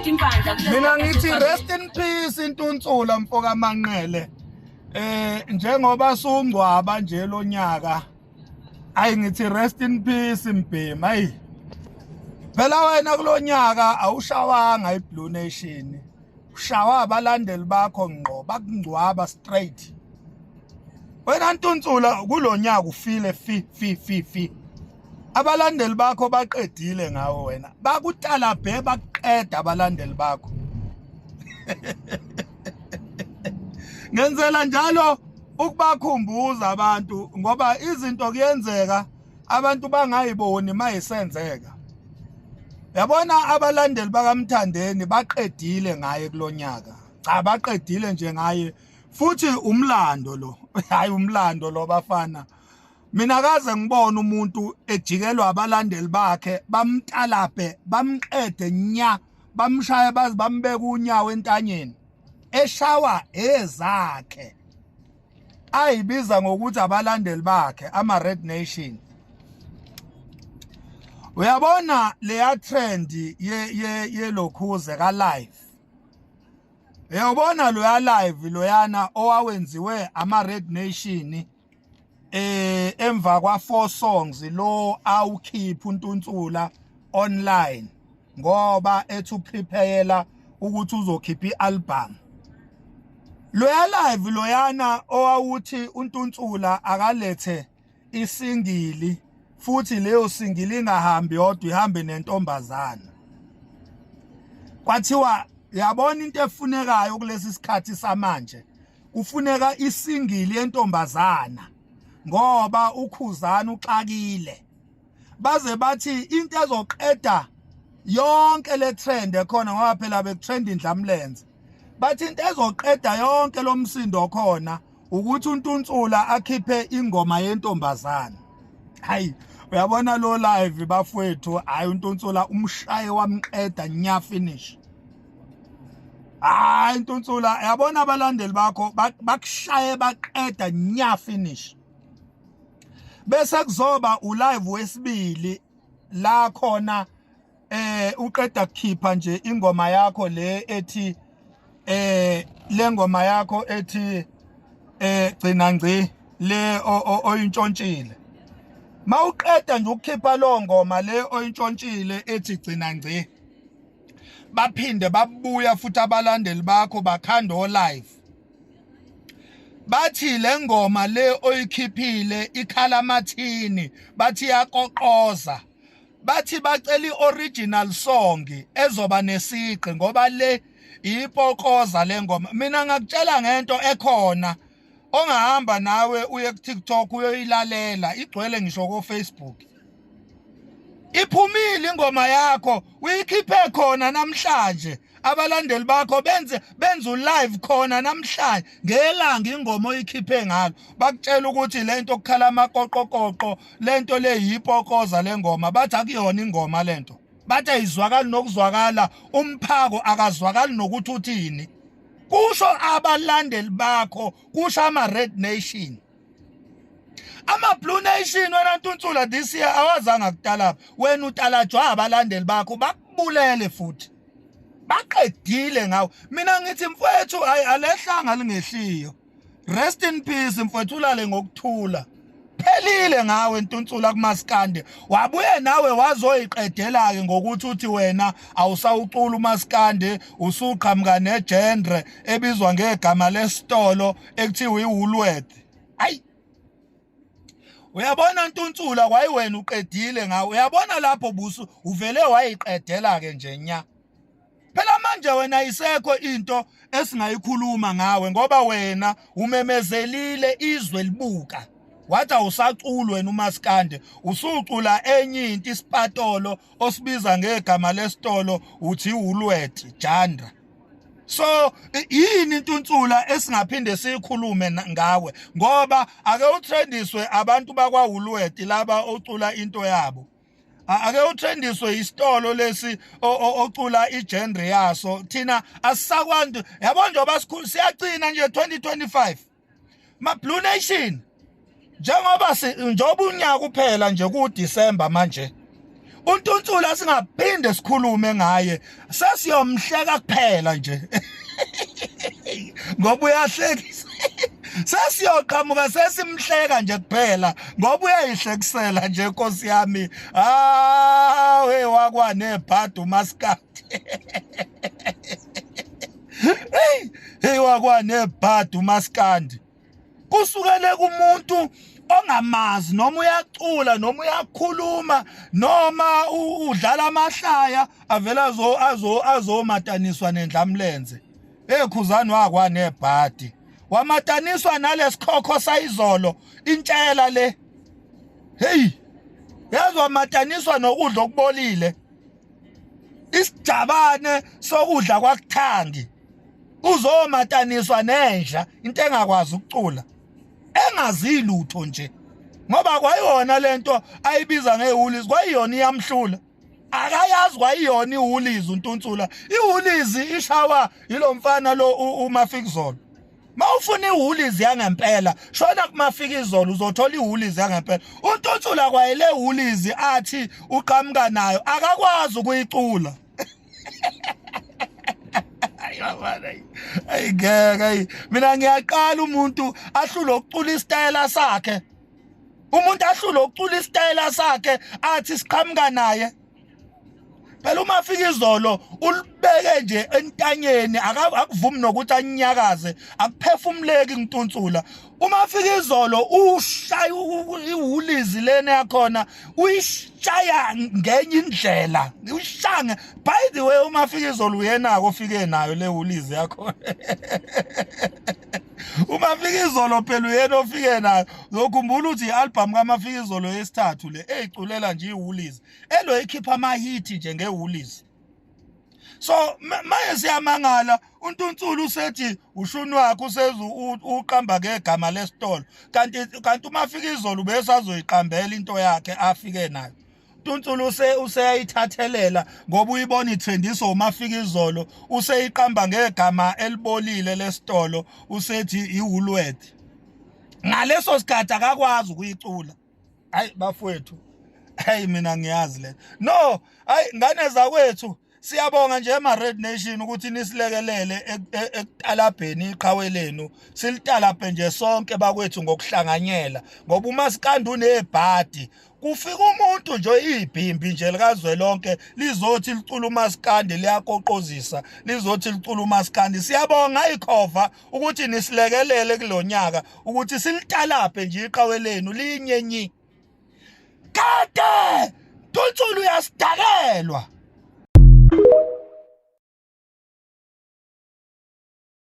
Impandla. Mina ngithi rest in peace intunsula mfoka Manqele. Njengoba sungcwaba nje lonyaka. Ayi ngithi rest in peace mbhemi ayi. Phela wena kulonyaka awushawanga iBlue Nation. Ushawa abalandeli bakho ngqo bakungcwaba straight. Wena Ntuntsula kulonyaka ufile fi fi fi fi. Abalandeli bakho baqedile ngawe wena. Bakutalabhe bakuqeda abalandeli bakho. Ngenzela njalo ukubakhumbuza abantu ngoba izinto kuyenzeka abantu bangayiboni mayisenzeka. Yabona abalandeli bakaMthandeni baqedile ngaye kulonyaka. Cha baqedile nje ngaye futhi umlando lo. Hayi umlando lo bafana. Mina kaze ngibone umuntu ejikelwa abalandeli bakhe bamtalabhe bamqede nya bamshaye baze bambeka unyawo entanyeni eshawa ezakhe ayibiza ngokuthi abalandeli bakhe ama Red Nation. Uyabona leya trend ye ye yelokhuze ka live. Uyabona loya live loyana owawenziwe ama Red Nation emva kwa four songs lo awukhipha uNtuntsula online ngoba ethi uprepare ukuthi uzokhipha ialbum. Loya live loyana owawuthi uNtuntsula akalethe isingili futhi leyo singili ingahambi yodwa ihambe nentombazana. Kwathiwa yabona into efunekayo kulesi sikhathi samanje kufuneka isingili yentombazana ngoba ukhuzana uxakile. Baze bathi into ezoqeda yonke le trend ekhona ngoba phela bekutrend indlamlenze. Bathi into ezoqeda yonke lo msindo okhona ukuthi uNtuntsula akhiphe ingoma yentombazana. Hayi uyabona lo live bafowethu, hayi uNtuntsula umshaye wamqeda nya finish. Hayi Ntuntsula yabona abalandeli bakho bakushaye baqeda nya finish. Bese kuzoba ulive wesibili la khona uqeda kukhipha nje ingoma yakho le ethi le ngoma yakho ethi gcina ngci le oyintshontshile. Mawuqeda nje ukukhipha lo ngoma le oyintshontshile ethi gcina ngci, baphinde babuya futhi abalandeli bakho bakhanda o live. Bathi le ngoma le oyikhiphile ikhala amathini, bathi iyakoqoza. Bathi bacela ioriginal song ezoba nesiqi ngoba le ipokoza le ngoma. Mina ngakutshela ngento ekhona ongahamba nawe uye ku TikTok uyoyilalela, igcwele ngisho ko Facebook. Iphumile ingoma yakho uyikhiphe khona namhlanje, abalandeli bakho benze ulive khona namhlanje ngelanga ingoma oyikhiphe ngalo, bakutshela ukuthi lento okukhala amakoqokoqo lento le yipokoza le ngoma. Bathi akuyona ingoma lento, bathi ayizwakali nokuzwakala, umphako akazwakali nokuthi uthini. Kusho abalandeli bakho, kusho ama Red Nation. Ama Blue Nation wena Ntuntsula this year awazanga kutalapha, wena utalajwa abalandeli bakho bakubulele futhi baqedile ngawe. Mina ngithi mfowethu hayi alehlanga lingehliyo, rest in peace mfowethu, ulale ngokuthula. Phelile ngawe Ntuntsula kumaskande, wabuye nawe wazoyiqedela ke ngokuthi uthi wena awusawucula umaskande, usuqhamuka negenre ebizwa ngegama lesitolo ekuthiwa iWoolworth. Ayi uyabona Ntuntsula, kwayiwena uqedile ngawe. Uyabona lapho busu uvele wayiqedela ke nje nya. Phela manje wena isekho into esingayikhuluma ngawe ngoba wena umemezelile izwe libuka. Wathi awusaculi wena umaskande, usucula enye into isipatolo osibiza ngegama lesitolo uthi iWoolworth Jandra. So yini intuntsula esingaphinde siyikhulume ngawe ngoba ake utrendiswe abantu bakwa Woolworth laba ocula into yabo. Ake utrendiswe isitolo lesi ocula igenre yaso. Thina asisakwantu yabo njengoba sikhulu siyagcina nje 2025 ma Blue Nation, njengoba njengoba unyaka uphela nje ku December manje. Untunsula singaphinde sikhulume ngaye, sesiyomhleka kuphela nje ngoba uyahlekisa. Sesiyoqhamuka sesimhleka nje kuphela ngoba uyayihlekisela nje, Nkosi yami. Ah, we wakwanebhadi umaskandi. Hey, hey, wakwanebhadi umaskandi. Kusukele kumuntu ongamazi noma uyacula noma uyakhuluma noma udlala amahlaya, avela azomataniswa nendlamlenze. Ekhuzani wakwanebhadi wamataniswa nalesikhokho sayizolo, intshela le. Hey, yazi wamataniswa nokudla okubolile, isijabane sokudla kwakuthangi. Uzomataniswa nenja, into engakwazi ukucula, engazi lutho nje, ngoba kwayona lento ayibiza ngewoolies kwayiyona iyamhlula, akayazi kwayiyona iwoolies. Untunsula iwoolies ishawa yilomfana lo uMafikizolo. Mawufuna iwoolies yangempela, shona kuMafikizolo, uzothola iwoolies yangempela. Untunsula kwayele woolies athi uqhamuka nayo akakwazi ukuyicula. Ayi ngeke, ayi, mina ngiyaqala umuntu ahlule ukucula isitayela sakhe, umuntu ahlule ukucula isitayela sakhe athi siqhamuka naye. Phela uma afika izolo ulibeke nje entanyeni, akuvumi nokuthi anyakaze, akuphefumuleki ngintunsula. Uma afika izolo ushaya iwoolies lena yakhona, uyishaya ngenye indlela, uyishange. By the way, uma afika izolo uyenako ofike nayo le woolies yakhona. Uma fika izolo phela uyena ofike nayo. Uzokhumbula ukuthi i-album kaMafika izolo yesithathu le eyiculela nje iwoolies, elo ikhipha amahithi nje ngewoolies. So maye siyamangala, uNtunsulu usethi ushuni wakhe useze uqamba ngegama lesitolo, kanti uma fika izolo ubesazoyiqambela into yakhe afike nayo. Tuntsulu useyayithathelela ngoba uyibona ithendiso umafika izolo, useyiqamba ngegama elibolile lesitolo, usethi iWoolworth. Ngaleso sikhathi akakwazi ukuyicula. Hayi bafowethu, hayi, mina ngiyazi le. No, hayi, ngane zakwethu, siyabonga nje ema Red Nation ukuthi nisilekelele ekutalabheni iqhawe lenu. Silitalabhe nje sonke bakwethu ngokuhlanganyela, ngoba umasikandi unebhadi. Kufika umuntu nje ibhimbi nje likazwelonke lizothi licula umasikandi, liyakoqozisa, lizothi licula umasikandi. Siyabonga ikhova ukuthi nisilekelele kulonyaka ukuthi silitalabhe nje iqhawe lenu linye nyi. Kade Ntunsulu uyasidakelwa.